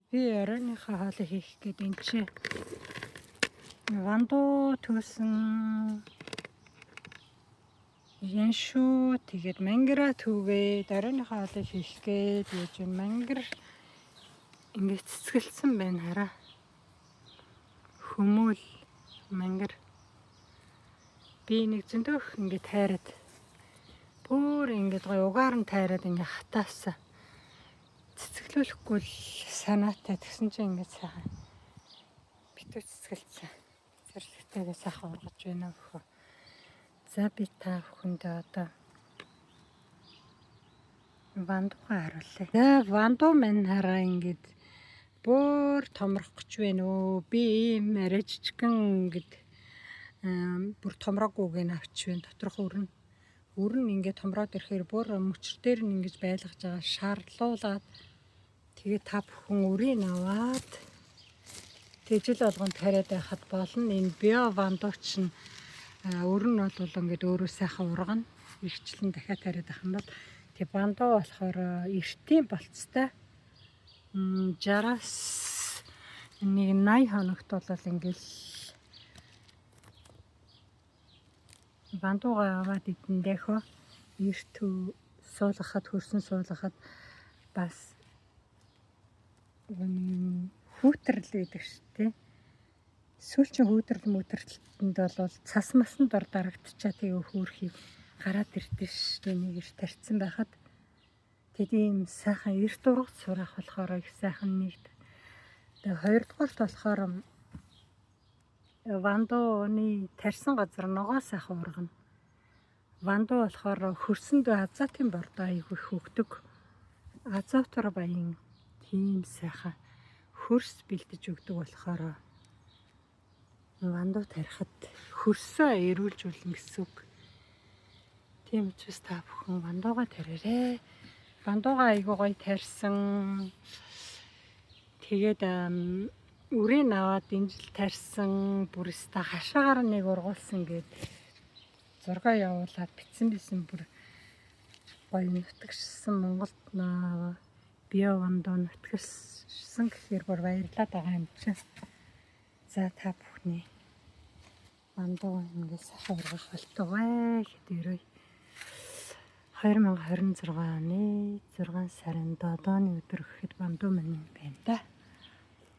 Би оройныхоо хоолыг хийх гээд энэ чи вандуу түүсэн, яншүү, тэгээд мангара түүгээд оройныхоо хоолыг хийх гээд яаж юм мангар ингээд цэцгэлсэн байна, хараа. Хүмүүл мангар. Би нэг зөндөх ингээд тайраад бүр ингээд гоё угаар нь тайраад ингээд хатаасан. Цэцгэлүүлэхгүй л санаатай, тэгсэн чинь ингээд сайхан битүү цэцгэлсэн. Зэрлэгтэйгээ сайхан ургаж байна өхөө. За, би та бүхэндээ одоо вандугаа харуулъя. За, вандуу мань хараа, ингээд бүр томрох гэж байна өө. Би ийм арай жижигхэн ингээд бүр томроогүйг нь авч байна. Доторх үр нь. Үр нь ингээд томроод ирэхээр бүр мөчр дээр нь ингэж байлгаж байгаа шарлуулад тэгээ та бүхэн үрийг аваад тэгээ жил болгон тариад байхад болно. Энэ био вандуу чинь үр нь бол ингээд өөрөө сайхан ургана. Ирчлэн дахиад тариад ах юм бол тэг вандуу болохоор эртийн болцтой. 60-аас нэг 80 хоногт бол ингээд вандуугаа аваад идэндээ эрт суулгахад, хөрсөн суулгахад бас хүүтрэл гэдэг шүү дээ. Сүүлчийн хүүтрэл мүтэрлэлтэнд бол цас масанд дор дарагдчаа тэгээ хөөрхий гараад ирдэ шүү дээ. Нэг эрт тарцсан байхад тэд ийм сайхан эрт ургац сураах болохоор их сайхан нэгт. Тэгээ хоёрдугаарт болохоор вандууны тарьсан газар ногоо сайхан ургана. Вандуу болохоор хөрсөндөө азотын бордоо айгүй их өгдөг. Азотоор баян тийм сайхан хөрс бэлдэж өгдөг болохоор вандуу тарихад хөрсөө эрүүлж үлнэ гэсэн үг. Тийм учраас та бүхэн вандуугаа тариарай. Вандуугаа айгүй гоё тарьсан. Тэгээд үрийг аваад энэ жил тарьсан, бүр өста хашаагаар нэг ургуулсан гээд зураг явуулаад бичсэн бисэн, бүр гоё нутагшсан, Монголд био вандуу нутагшсан гэхээр бүр баярлаад байгаа юм чинь. За, та бүхний вандуу ингээд сайхан ургах болтугай гэдээрээ. 2026 оны 6 сарын 7-ны өдөр гэхэд вандуу минь байна да.